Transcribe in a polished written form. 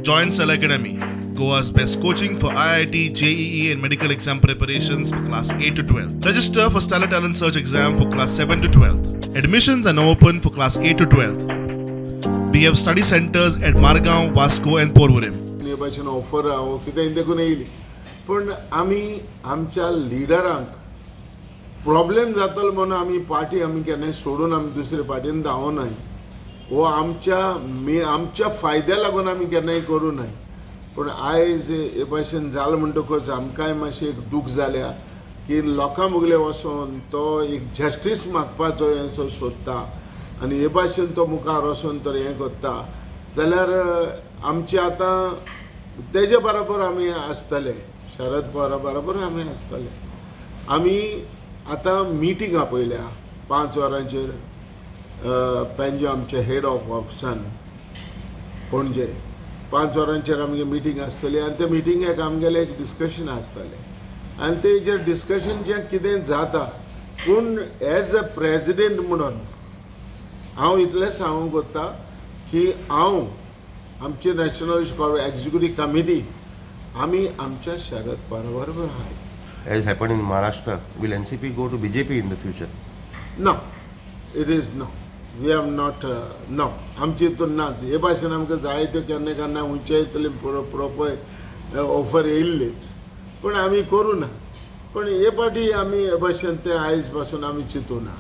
Join Stellar Academy, Goa's best coaching for IIT, JEE and medical exam preparations for class 8 to 12. Register for Stellar Talent Search exam for class 7 to 12. Admissions are now open for class 8 to 12. We have study centers at Margao, Vasco and Porvorim. हे भाशेन offer हांव कितें देखून येयली, पूण आमी आमच्या लिडरांक problem जातलो म्हणून आमी पार्टी आमी केन्नाय सोडून आमी दुसरे पार्टीन धांवनाय. हो आमच्या मे आमच्या फायद्या लागून आमी केन्नाय करूं नाय. पूण आयज हे भाशेन जालें म्हणटकच आमकांय मातशें एक दूख जाल्या की लोकां मुगले वचोन तो एक जस्टीस मागपाचो हें सोदता आनी हे भाशेन तो मुखार वचोन तर हें करता जाल्यार आमचे आतां तेजे बरोबर आमी आसतले, शरद पवारा बरोबर आमी आसतले. आमी आतां मिटींग आपयल्या 5 वरांचेर पेंजो आमचे हेड ऑफ ऑफिसान पणजे 5 वरांचेर आमगे मिटींग आसतली आनी त्या मिटिंगेक आमगेलें एक डिस्कशन आसतलें आनी तेजेर डिस्कशन जें कितें जाता. पूण एज अ प्रेजिडेंट म्हणून हांव इतलें सांगूंक सोदता की हांव आमची नॅशनल एक्झिक्युटीव कमिटी आमी आमच्या शरद पवारा बरोबर आहाय. As happened in Maharashtra, will NCP go to BJP in the future? No, it is no. We have not, no. आमची हितून नाच हे भाशेन आमकां जाय त्यो केन्ना केन्ना उंचे इतले प्रोपर ऑफर येयल्लीच, पूण आमी करूं ना. पूण हे फावटी आमी हे भाशेन तें आयज पासून आमी चिंतूं ना.